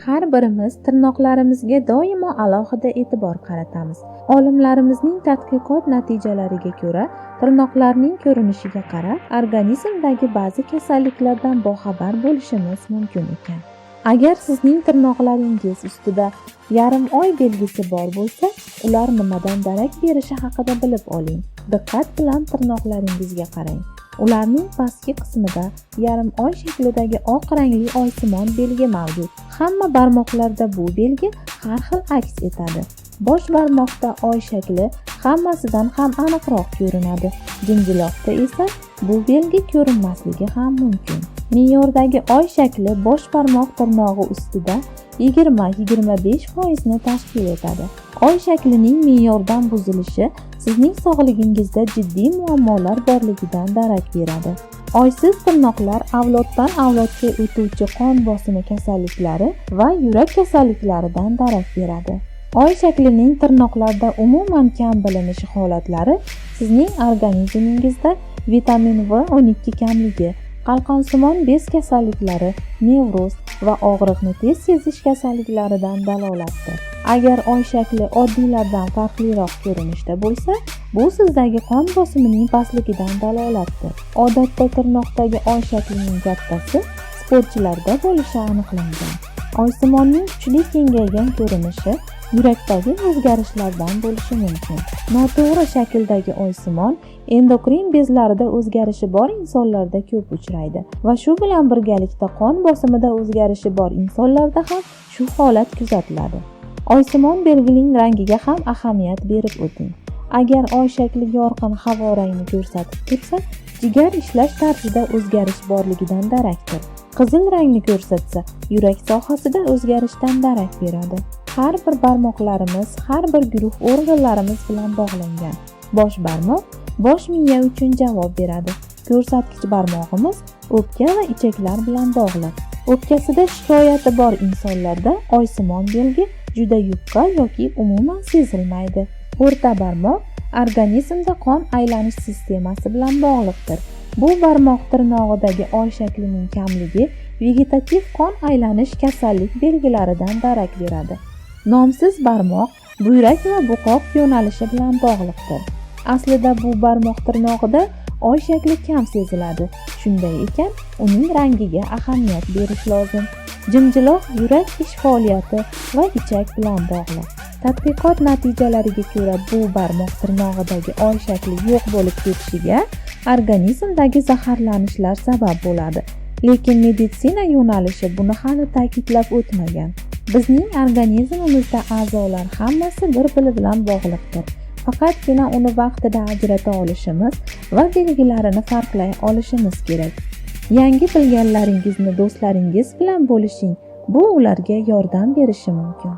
Har birimiz tirnoqlarimizga doimo alohida e'tibor qaratamiz. Olimlarimizning tadqiqot natijalariga ko'ra, tirnoqlarning ko'rinishiga qarab, organizmdagi ba'zi kasalliklardan boxabar bo'lishimiz mumkin ekan. Agar sizning tirnoqlaringiz ustida yarim oy belgisi bor bo'lsa, ular nimadan darak berishi haqida bilib oling. Diqqat bilan tirnoqlaringizga qarang. Ularning pastki qismida yarim oy shaklidagi oq rangli oysimon belgi mavjud. Hamma barmoqlarda bu belgi har xil aks etadi. Bosh barmoqda oy shakli hammasidan ham aniqroq ko'rinadi. Jimjiloqda esa bu belgi ko'rinmasligi ham mumkin. Me'yordagi oy shakli bosh barmoq tirnog'i ustida 20-25% ni tashkil etadi. Oy shaklining me'yordan buzilishi sizning sog'lig'ingizda jiddiy muammolar borligidan darak beradi. Oysiz tirnoqlar avloddan avlodga o'tuvchi qon bosimi kasalliklari va yurak kasalliklaridan darak beradi. Oy shaklining tirnoqlarda umuman kam bilinishi holatlari sizning organizmingizda vitamin B12 kamligi, qalqonsimon bez kasalliklari, nevroz va og'riqni tez sezish kasalliklaridan dalolatdir. Agar oy shakli oddiylardan farqliroq ko'rinishda bo'lsa, bu sizdagi qon bosimining pastligidan dalolatdir. Odatda tirnoqdagi oy shaklining kattasi sportchilarda bo'lishi aniqlangan. Oysimonning kuchli kengaygan ko'rinishi yurakdagi o'zgarishlardan bo'lishi mumkin. Noto'g'ri shakldagi oysimon endokrin bezlarida o'zgarishi bor insonlarda ko'p uchraydi va shu bilan birgalikda qon bosimida o'zgarishi bor insonlarda ham shu holat kuzatiladi. Oysimon belgining rangiga ham ahamiyat berib o'ting. Agar oy shakli yorqin havo rangni ko'rsatib tursa, jigar ishlash tarzida o'zgarish borligidan darakdir. Qizil rangni ko'rsatsa, yurak sohasida o'zgarishdan darak beradi. Har bir barmoqlarimiz har bir guruh organlarimiz bilan bog'langan. Bosh barmoq bosh miya uchun javob beradi. Ko'rsatkich barmog'imiz o'pka va ichaklar bilan bog'liq. O'pkasida shikoyati bor insonlarda oysimon belgi juda yupqa yoki umuman sezilmaydi. O'rta barmoq organizmda qon aylanish sistemasi bilan bog'liqdir. Bu barmoq tirnog'idagi oy shaklining kamligi vegetativ qon aylanish kasallik belgilaridan darak beradi. Nomsiz barmoq buyrak va bo'qoq yo'nalishi bilan bog'liqdir. Aslida bu barmoq tirnog'ida oy shakli kam seziladi. Shunday ekan, uning rangiga ahamiyat berish lozim. Jimjiloq yurak ish faoliyati va ichak bilan bog'liq. Tadqiqot natijalariga ko'ra, bu barmoq tirnog'idagi oy shakli yo'q bo'lib ketishiga organizmdagi zaharlanishlar sabab bo'ladi. Lekin meditsina yo'nalishi buni hali ta'kidlab o'tmagan. Bizning organizmimizda a'zolar hammasi bir-biri bilan bog'liqdir. Faqatgina uni vaqtida ajrata olishimiz va belgilarini farqlay olishimiz kerak. Yangi bilganlaringizni do'stlaringiz bilan bo'lishing, bu ularga yordam berishi mumkin.